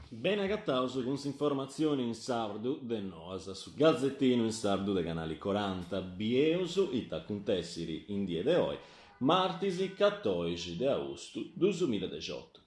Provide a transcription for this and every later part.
Bene agataus cun s'informatzioni in sardu de Noas, su gazetinu in sardu de Canali Coranta. Bieus ita acuntessiri in die de oi, martis catòixi de austu duusmiladexiotu.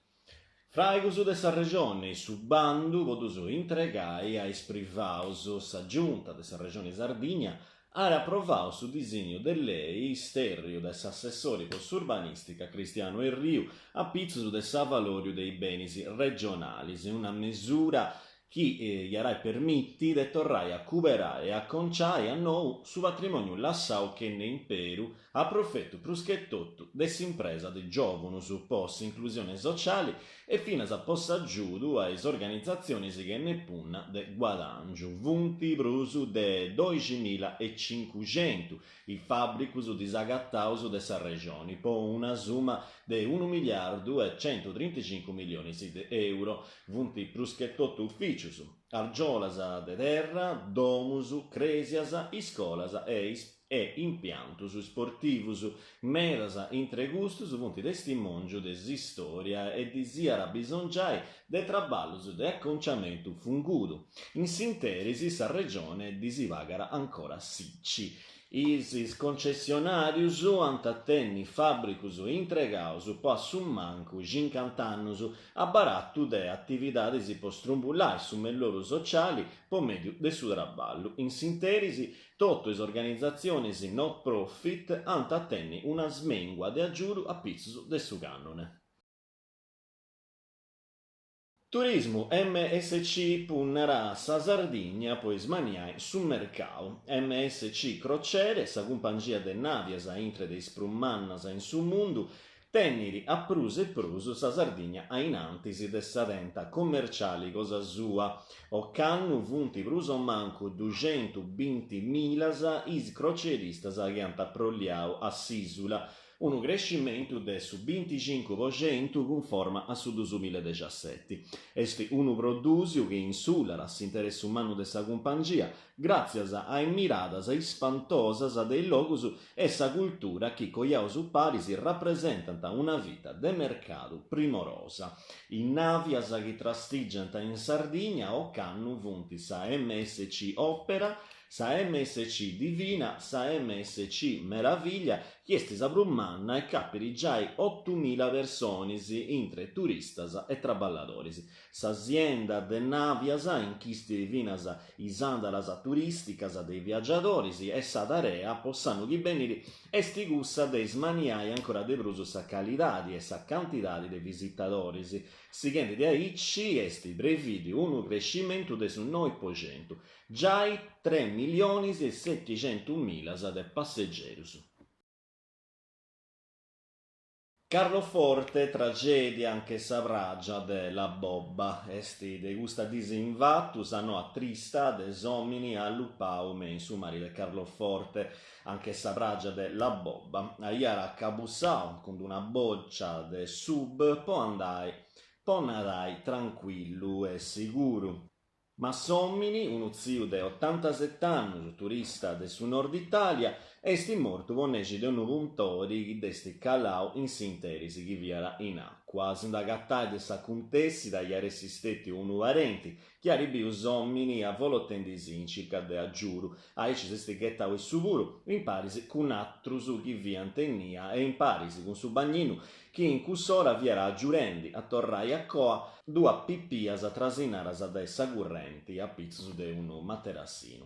Fràigus de sa Regioni, su bandu po ddus intregai a is privaus. Sa Giunta de sa Regioni Sardigna at aprovau su disignu de lei istèrriu dae s'assessori po s'urbanìstica Cristiano Erriu a pitzus de s'avalòriu de is benis regionalis, una mesura chi iat a permiti de torrai a cuberai e aconciai a nou su patrimòniu lassau chene imperu a profetu prus che totu de s'impresa de giòvunus po s'inclusione sociali e finas po s'agiudu a is organizatzionis chene punna de guadàngiu. Funt prus de doiximila e cincuxentu is fàbricus disagataus de sa Regioni po una suma de unu miliardu e centutrintacincu milionis de euro. Funt prus che totu ufìcius, argiolas de terra, domus, crèsias, iscolas e e impiantus sportivus. Medas intre custus funt testimòngiu de s'istòria e ddis iat a bisongiai de traballus de aconciamentu fungudu. In s'interis sa Regione ddis pagat ancora s'ICI. Is concessionàrius ant a tenni fàbricus intregaus po a su mancu cincant'annus a baratu de atividadis po strumbullai su melloru sociali po mèdiu de su traballu. In s'interis totu is organizatzionis no profit ant a tenni una smèngua de agiudu a pitzus de su cànone. Turismu, MSC punnat a sa Sardigna po ismanniai su mercau. MSC Crociere, sa cumpangia de navias intre de is prus mannas in su mundu, tenit a prus e prus sa Sardigna a in antis de sa tenta commerciali cosa sua. Ocannu funt prus o mancu duxentubintimilas is crocieristas chi ant aprolliau a s'ìsula, Unu crescimentu de su binticincu po centu cunforma a su dusumiladexaseti. Est unu prodùsiu chi insullat s'interessu mannu de sa cumpangia, gràtzias a is miradas ispantosas de is logus e sa cultura chi coiaus paris rapresentant una fita de mercadu primorosa. Is nàvias chi trastìgiant in Sardigna ocannu funt sa MSC Opera, sa MSC Divina, sa MSC Meraviglia, chi est sa prus manna e capit giai otumila personis intre turistas e traballadoris. Sa sienda de nàvias inchistit finas is àndalas turìsticas de is viagiadoris e sa tarea po s'annu chi benit est cussa de ismanniai ancora de prus sa calidadi e sa cantidadi de visitadoris. Sighendi de aici est prevìdiu unu crescimentu de su noi po centu. Giai tres millionis e seticentumilas de passegerus. Carloforte, tragèdia anche sa pràgia de La Bobba. Est de custa dis invatu sa noa trista de s'òmini allupau me in su mari de Carloforte, anche sa pràgia de La Bobba. Aiat acabussau cun d'una bòcia de sub po andai po nadai trancuillu e siguru. Ma s'òmini, unu tziu de otantaset'annus, turista de su nord Italia, est mortu po nexi de unu puntori chi dd'est calau in s'interis chi fiat in àcua. A si nd'agatai de s'acuntèssida iat essi stètiu unu parenti chi at biu s'òmini avolotendi-sì in circa de agiudu. Aici s'est ghetau issu puru, in paris cun atrus chi fiant innia e in paris cun su bagninu chi in cuss'ora fiat agiurendi a torrai a coa duas pipias trasinadas dae sa currenti a pitzus de unu materassinu.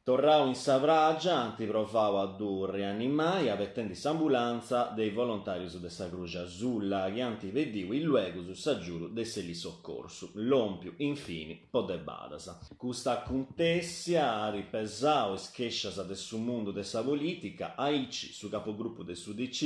Torrau in sa pràgia ant provau a ddu rianimai abetendi s'ambulantza de is volontàrius de sa Cruxi Asulla chi ant pediu illuegus s'agiudu de s'elisoccorsu, lòmpiu infini po de badas. Custa acuntèssia at pesau is chèscias de su mundu de sa polìtica, aici su capogrupu de s'UDC,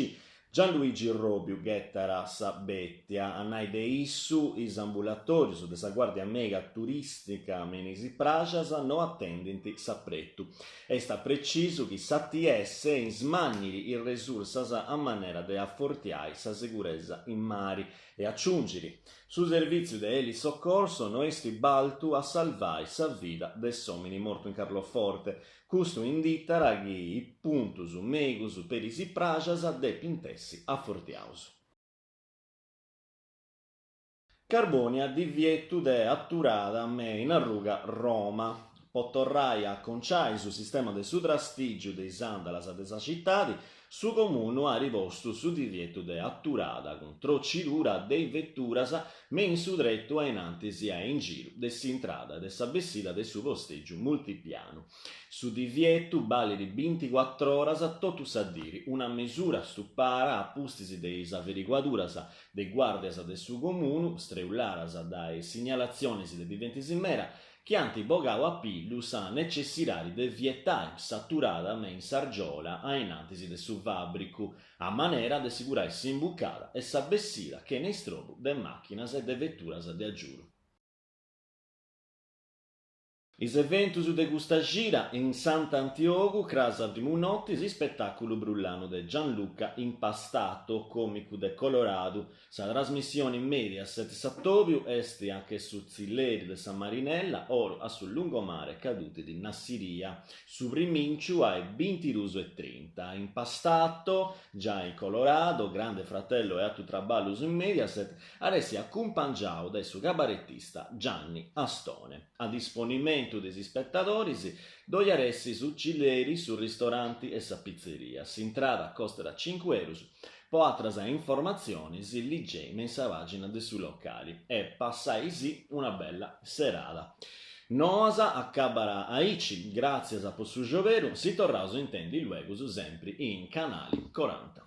Gianluigi Robiu ghetat sa bètia. A nai de issu, is ambulatòrius de sa Guàrdia Mèiga Turìstica me in is prajas no atendint s'apretu. Est a precisu chi s'ATS ismannit is resursas a manera de afortiai sa seguresa in mari e aciungit, Su servìtziu de elisoccorso no est baltu a salvai sa vida de s'òmini mortu in Carloforte. Custu inditat chi is puntus meigus peri is prajas depint essi afortiaus. Carbònia divietu de aturada me in arruga Roma. Po torrai a aconciai su sistema de su trastìgiu de is àndalas de sa citadi, su Comunu at postu su divietu de aturada cun trocidura de is veturas me in su tretu a in antis e a in giru de s'intrada e de sa bessida de su postègiu multipianu. Su divietu balit binticuatr'oras totu sa diri, una mesura stupara a pustis de is averiguaduras de is guàrdias de su Comunu, streulladas dae is signalatzionis de biventis meda, chi ant bogau a pillu sa necessidadi de vietai s'aturada me in s'argiola a in antis de su fàbricu, a manera de sigurai s'imbucada e sa bessida chene istrobu de màchinas e de veturas de agiudu. Is eventus de custa cida, in Sant'Antiogu, cras a primu noti, s'ispetàculu brullanu de Gianluca Impastato, còmicu de Coloradu, Sa trasmissioni Mediaset S'atòbiu est anche su tzilleri de sa Marinella, oru a su lungomare Caduti di Nassirya. Su primìnciu a is bintidus e trinta. Impastato, giai in Colorado, Grande Fratello e atrus traballus in Mediaset, at essi acumpangiau dae su cabaretista Gianni Astone. A disponimentu de is ispetadoris ddoi at essi su cilleri, su ristoranti e sa pitzeria. S'intrada costat cincu eurus. Po atras informatzionis ligei me in sa pàgina de su locali e passaisì una bella serada. Noas acabat aici, gràtzias po su scioberu, si torraus a intendi luegus sempri in Canali Coranta.